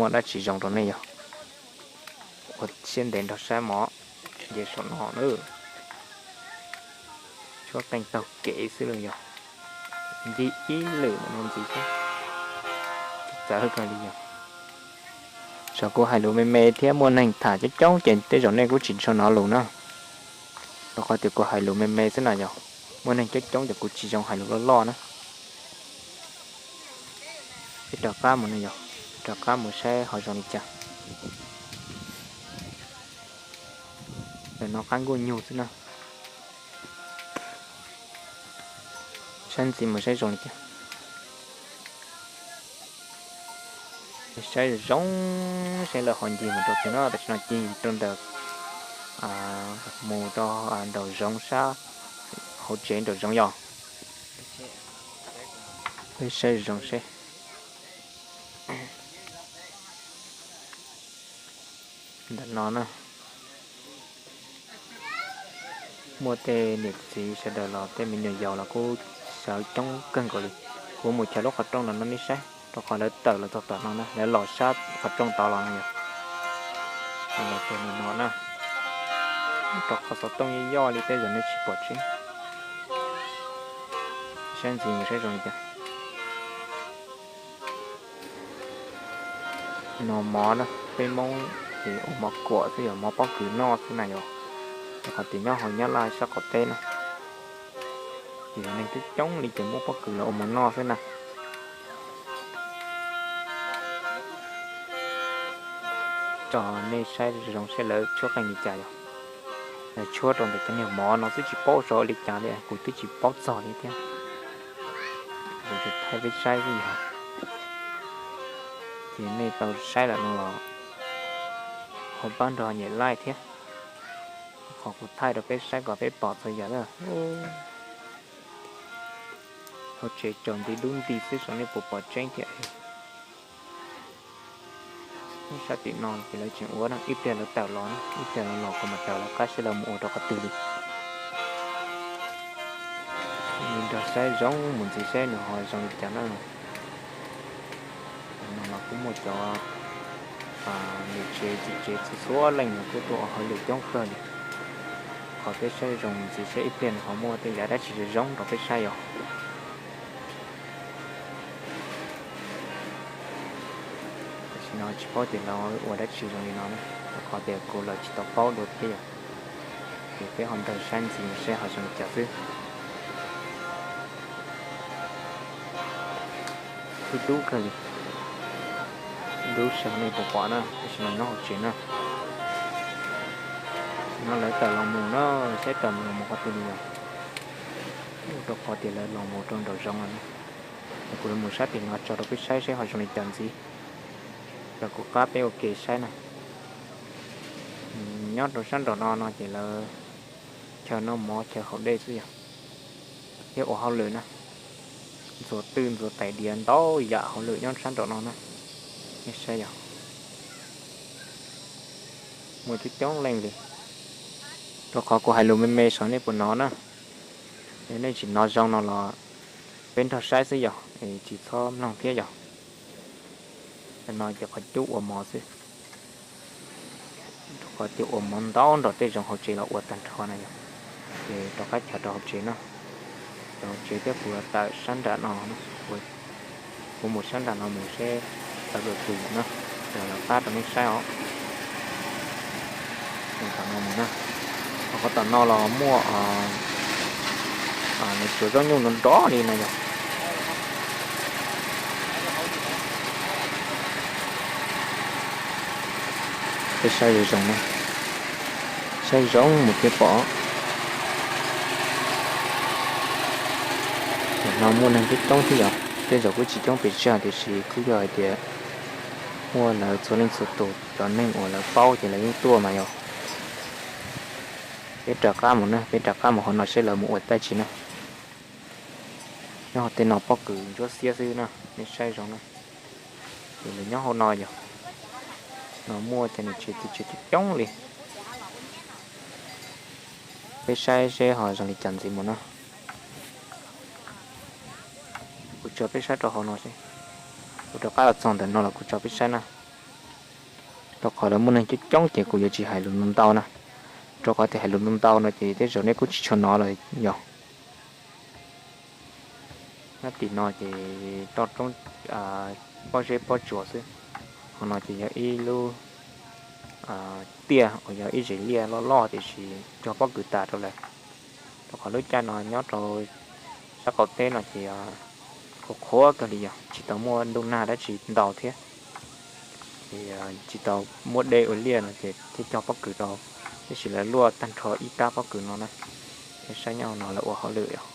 Muaj dab tsi zoo rau nej yog? Ua siab ntev nrog saib mov, nce saum no na. Tshuab qeej taug kev xwb los yog ncig ib lwm no ntxiv xwb, txawv kawg li yog. Tsam kuv hais lus me me thiab muaj neeg tham coob coob ces tej zaum nej kuj tsis tshua hnov lus na, rau qhov tias kuv hais lus me me xwb na yog. Muaj neeg coob coob ces kuv tsis zoo hais lus loj loj na. Peb rov qab mus no yog, rov qab mus saib ho zoo li cas. Ntawm no qab nkuaj nyug xwb na. Saib ntxiv mus saib zoo li cas. Saib zoo, saib lawv ho ncig mus rau twg no, tam sim no ncig rau ntawm mus rau nraum zoov sab hauv tsev nraum zoov yog. Peb saib zoo seb. Ntawm no na, muaj tej niam txiv sawv daws los tej me nyuam yaus los kuj sawv coob kawg nkaus li. Kuv mus chaws lub qhov rooj no no nej saib, rau qhov lawv tawm los txog tom no na, lawv los sab qhov rooj tod los no yog. Los txog no no na, rau qhov xov tooj yoj yoj li tej zaum nej tsis pom tseeb. Saib ntxiv mus saib zoo li cas. No mov na, peb Hmoob ces ua mov kuam xwb yog mov pob kws noj xwb na yog. Rau qhov tias nyob hauv Nyab Laj sab qaum teb na, ces neeg coob coob li ces muab pob kws los ua mov noj xwb na. Tso nej saib zoo seb lawv tshuab qeej li cas yog. Lawv tshuab rau ntawm cov niag mov no xwb tsis paub xyov ua li cas li, kuv twb tsis paub txog li thiab. Kuv tsuas thaij peb saib xwb yog. Ces nej tau saib lawm no los ho pab nrog nyem like thiab, qhov kuv thaij rau peb saib kom peb pom txhua yam lawm. Hauv tsev tsaus nti dub nti xwb, saib nej puas pom tseeb thiab. Sab tim no ces lawv tseem ua na, ib pliag lawv tawm los na, ib pliag lawv los kuv mam raws lawv qab seb lawv mus ua rau qhov twg li. Nrog saib zoo mus ntxiv seb nws ho zoo li cas na. No los kuj muaj cov niam tsev txiv tsev txhua txhua leej los kuj tuaj ua hauj lwm coob kawg li. Qhov peb saib zoo mus ntxiv seb ib pliag nws ho muaj tej yam dab tsi zoo zoo rau peb saib yog. Tam sim no tsis paub tias lawv ua dab tsi zoo li no na, rau qhov tias kuv los tsis tau paub dua thiab yog. Ces peb ho nrog saib ntxiv seb ho zoo li cas xwb. Dub dub kawg li, dub sab nej puas pom na, tam sim no nyob hauv tsev na. No lawv tawm los mus na, saib tawm los mus qhov twg li yog. Rau qhov tias lawv los mus rau nraum zoov lawm na. Ces kuv yuav mus sab tim no tso rau peb saib seb ho zoo li cas ntxiv. Rau kuv qab peb ua ke saib na. Nyob rau sab nraum no no ces lawv chaw noj mov chaw haus dej xwb yog, thiab ua hauj lwm na. Ntxuav twj ntxuav tais diav ntau yam hauj lwm nyob sab nraum no na. Nej saib yog, muaj coob coob leej li. Rau qhov kuv hais lus me me saib nej puas hnov na. Yog nej tsis hnov zoo no los peb nrog saib xwb yog, es tsis txhob mloog thiab yog. Tam no ces qhov cub ua mov xwb. Rau qhov tias ua mov ntau nrog tej zoov hauv tsev los ua tag nrho na yog. Ces rov qab chaw rau hauv tsev no, rau hauv tsev thiab kuv tawm sab nram no, kuv mus sab nram no mus seb tawm dua twg na, ces lawv qab rau nej saib os. Mus tom no mus na, qhov tom no los muaj nws tsuav zaub nyuj nrov nrov li no yog. Peb saib zoo zoo na, saib zoo mus thiaj pom. Tam no muaj neeg coob coob thiab yog, tej zaum kuj tsis coob pes tsawg tiam sis kuj yog hais tias muaj lawv txhua leej txhua tus cov neeg uas lawv paub ces lawv yeej tuaj mas yog. Peb rov qab mus na, peb rov qab mus hauv no seb lawv mus ua dab tsi na. Nyob hauv tej no pob kws ntsuab xiab xwb na, nej saib zoo na. Ces lawv nyob hauv no yog, no muaj cov niam tsev txiv tsev coob coob li. Peb saib seb ho zoo li cas ntxiv mus na. Kuv tso peb saib rau hauv no seb, kuv rov qab los txog ntawm no los kuv tso peb saib na. Rau qhov lawv muaj neeg coob coob ces kuv yuav tsis hais lus ntau ntau na, rau qhov tias hais lus ntau ntau no ces tej zaum nej kuj tsis tshua hnov lawm yog. Nyob tim no ces toj roob pob zeb pob tsuas xwb. Qhov no ces yog ib lub tiaj uas yog ib zes liaj loj loj tiam sis cog pob kws tas rau lawm. Rau qhov lub caij no nyob rau sab qaum teb no ces qhuav qhuav kawg li yog tsis tau muaj ntuj nag dab tsi ntau thiab, ces tsis tau muaj dej ua liaj no ces thiaj cog pob kws rau, tiam sis lawv luaj tag nrho ib rab pob kws no na, thiab sab nyob no lawv ua hauj lwm